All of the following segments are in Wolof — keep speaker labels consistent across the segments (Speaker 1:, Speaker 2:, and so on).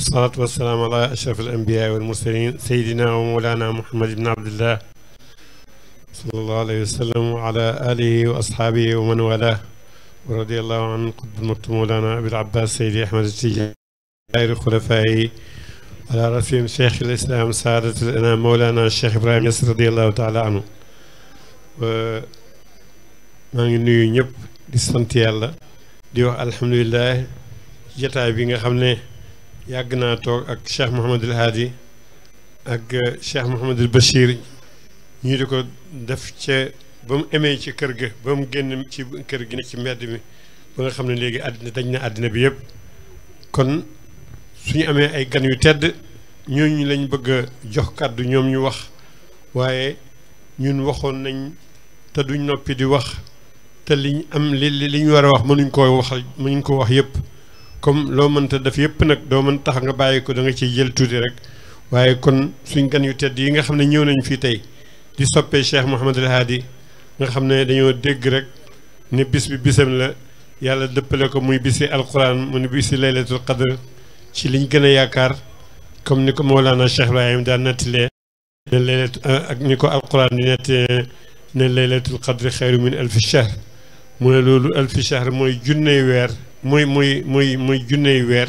Speaker 1: والصلاة والسلام على أشرف الأنبياء والمرسلين سيدنا ومولانا محمد بن عبد الله صلى الله عليه وسلم وعلى آله وأصحابه ومن والاه ورضي الله عن قطب المكتوم مولانا أبي العباس سيدي أحمد التجاني خير خلفائه على رأسهم شيخ الإسلام سعادة الأنام مولانا الشيخ إبراهيم ياسر رضي الله تعالى عنه maa ngi nuyu ñëpp di sant yàlla di wax alhamdulilah jataay bi nga xam ne yàgg naa toog ak Cheikh Mouhamadul Hadi ak Cheikh Mouhamadul Bachir ñu di ko def ca ba mu emee ci kër ga ba mu génn ci kër gi ne ci mbedd mi ba nga xam ne léegi àddina dañ na àddina bi yëpp kon suñu amee ay gan yu tedd ñooñu lañ bëgg a jox kàddu ñoom ñu wax waaye ñun waxoon nañ te duñ noppi di wax te liñ am li ñu war a wax mënuñ ko wax yëpp comme loo mënta def yëpp nag doo mën tax nga bàyyi ko da nga ciy jël tuuti rek waaye kon suñ gan yu tedd yi nga xam ne ñëw nañ fii tey di soppee Cheikh Mouhamadul Hadi nga xam ne dañoo dégg rek ne bis bi bisam la yàlla dëppale ko muy bisi alquran mu ne bisi laylatul qadr ci liñ gën a yaakaar comme ni ko Mawlana Cheikh Ibrahim daan nettalee ne laylat ak ni ko alquran di nettalee ne laylatul qadri xayru min alfi shahr mu ne loolu alfi shahr mooy junney weer mooy junney weer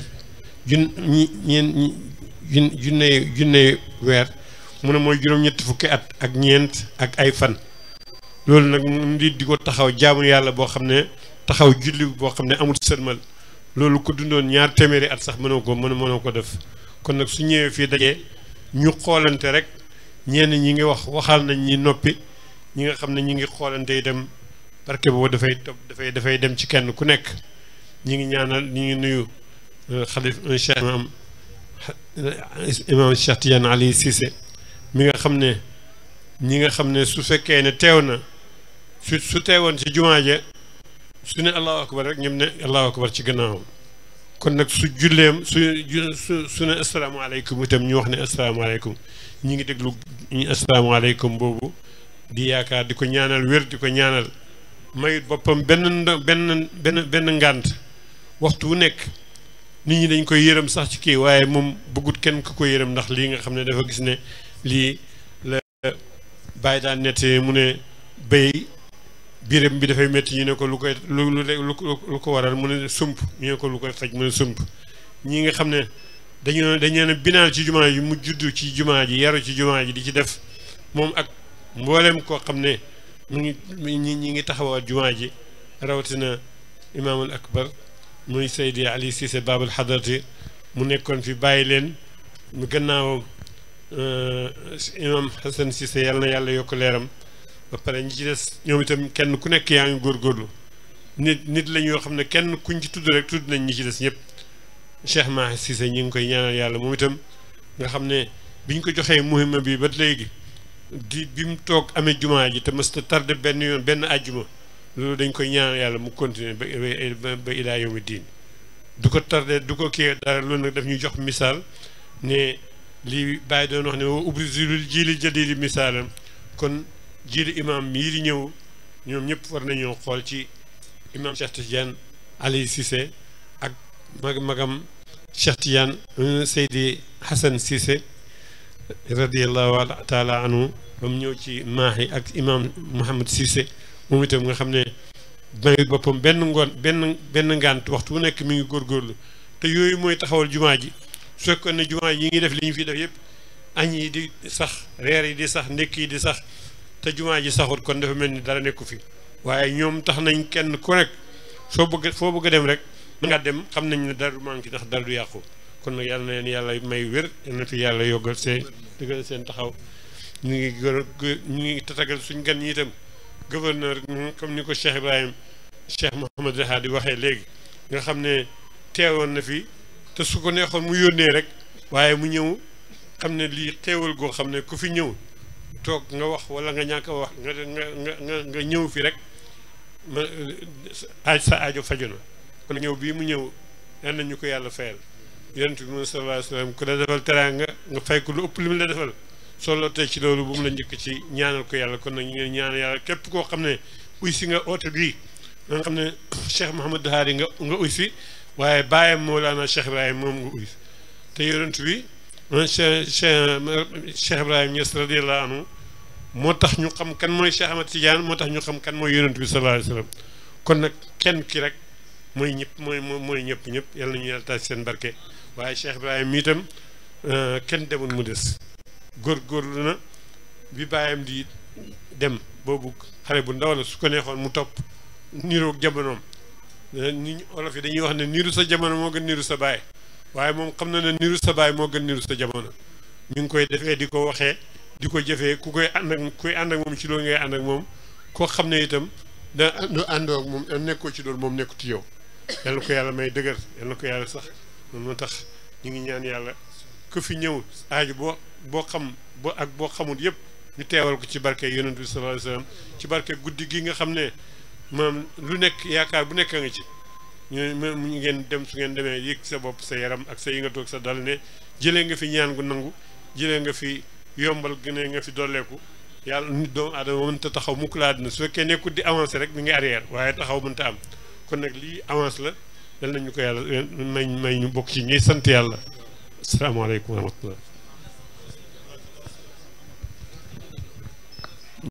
Speaker 1: junney weer mu ne mooy juróom-ñetti fukki at ak ñeent ak ay fan loolu nag nit di ko taxaw jaamu yàlla boo xam ne taxaw julli boo xam ne amul sëlmal loolu ko dundoon ñaar téeméeri at sax mënoo ko def kon nag su ñëwee fii dajee ñu xoolante rek ñenn ñi ngi waxal nañ ñi noppi ñi nga xam ne ñi ngi xoolante itam barke boobu dafay dem ci kenn ku nekk ñi ngi ñaanal ñi ngi nuyu xalif cheikh imam Cheikh Tidiane Ali Cissé mi nga xam ne ñi nga xam ne su fekkee ne teew na su teewoon ci jumaa ja su ne allahu akbar rek ñoom ne allahu akbar ci gannaawam kon nag su julleem su ne asalaamaaleykum itam ñu wax ne asalaamaaleykum ñi ngi déglu ñu asalaamaaleykum boobu di yaakaar di ko ñaanal wér di ko ñaanal mayut boppam benn ngànt waxtu wu nekk nit ñi dañ koy yërëm sax ci kii waaye moom bëggut kenn ku ko yërëm ndax lii nga xam ne dafa gis ne lii la bàyyi daan nett mu ne béy biiram bi dafay métti ñu ne ko lu ko waral mu ne sump ñu ne ko lu koy faj mu ne sump ñi nga xam ne dañu ne binaal ci jumaa ji mu juddu ci jumaa ji yaru ci jumaa ji di ci def moom ak mboolem koo xam ne ñi ngi taxawal jumaa ji rawatina imaamul akbar muy Seydi Ali Cissé Babul Hadrati mu nekkoon fi bàyyi leen mu gannaaw imam Hassan Cissé yàlla na yàlla yokk leeram ba pare ñi ci des ñoom itam kenn ku nekk yaa ngi góorgóorlu nit la ñoo xam ne kenn kuñ ci tudd rek tudd nañ ñi ci des ñëpp Cheikh Mahi Cissé ñi ngi koy ñaanal yàlla moom itam nga xam ne biñ ko joxee muhimma bi ba léegi bi mu toog amee jumaa ji te mësta tardé benn yoon benn àjjuma loolu dañ koy ñaanal yàlla mu continuer ba ilaa yawmi diin du ko tardé du ko kii dara loolu nag daf ñuy jox misaal ne li bàyyi doon wax ne woo ubrizilul jiili jadidi misaalam kon jiili imam mii di ñëw ñoom ñëpp war nañoo xool ci imam Cheikh Tidiane Ali Cissé ak magam Cheikh Tidiane Seydi Hassan Cissé radiallahu taala anhu ba mu ñëw ci maahi ak imam Mouhamad Cissé moom itam nga xam ne mayut boppam benn ngànt waxtu bu nekk mi ngi góorgóorlu te yooyu mooy taxawal jumaa ji su fekkoon ne jumaa yi ngi def li ñu fi def yëpp añ yi di sax reer yi di sax ndekk yi di sax te jumaa ji saxut kon dafa mel ni dara nekku fi waaye ñoom tax nañ kenn ku nekk foo bëgg a dem rek mën nga dem xam nañ ne dara du manqué ndax dara du yàqu kon nag yàlla na leen yàlla may wér yal na fi yàlla yoggal dëggal seen taxaw ñu ngi tatagal suñ gan ñi itam gouverneur comme ni ko Cheikh Ibrahim Cheikh Mouhamadul Hadi waxee léegi nga xam ne teewoon na fi te su ko neexoon mu yónnee rek waaye mu ñëw xam ne lii teewal goo xam ne ku fi ñëw toog nga wax wala nga ñàkk a wax nga ñëw fi rek sa aajo faju na kon ñëw bii mu ñëw yal nañu ko yàlla fayal yonent bi sallallahu alayhi wa sallam ku la defal teraanga nga fay ko lu ëpp li mu la defal solo tey ci loolu bu mu la njëkk ci ñaanal ko yàlla kon nag ñu ngi ñaanal yàlla képp koo xam ne uy si nga oote bii nga xam ne Cheikh Mouhamadul Hadi nga uy si waaye bàyyam Mawlana Cheikh Ibrahim moom nga uy te yonent bi Cheikh Ibrahima Niass radiyallahu anhu moo tax ñu xam kan mooy Cheikh Ahmad Tidiane moo tax ñu xam kan mooy yonent bi sallallahu alayhi wa sallam kon nag kenn ki rek mooy ñëpp mooy ñëpp yal nañu yàlla taaj seen barke waaye Cheikh Ibrahima mi itam kenn demul mu des góorgóorlu na bi baayam di dem boobu xale bu ndaw la su ko neexoon mu topp niiroog jamonoom ni olof yi dañuy wax ne niiru sa jamono moo gën niiru sa baay waaye moom xam na ne niiru sa baay moo gën niiru sa jamono mi ngi koy defee di ko waxee di ko jëfee ku koy ànd ak moom ci loolu ngay ànd ak moom koo xam ne itam da àndoo ak moom nekkoo ci loolu moom nekku ci yow yal na ko yàlla may dëgër yal na ko yàlla sax moom moo tax ñu ngi ñaan yàlla ku fi ñëw aaju boo xam ak boo xamul yëpp ñu teewal ko ci barke yonent bi sallallahu alayhi wasallam ci barke guddi gi nga xam ne maam lu nekk yaakaar bu nekk nga ci ñu ngeen dem su ngeen demee yëg sa bopp sa yaram ak sa yëngatoog sa dal ne jëlee nga fi ñaan gu nangu jëlee nga fi yombal gënee nga fi dolleeku yàlla nit doomu aadama mënta taxaw mukk laa dina su fekkee nekkul di avancé rek mi ngi arrière waaye taxaw mënta am kon nag lii avance la dal nañu ko yàlla may ñu bokk ci ñuy sant yàlla asalaamaaleykum wa rahmatullah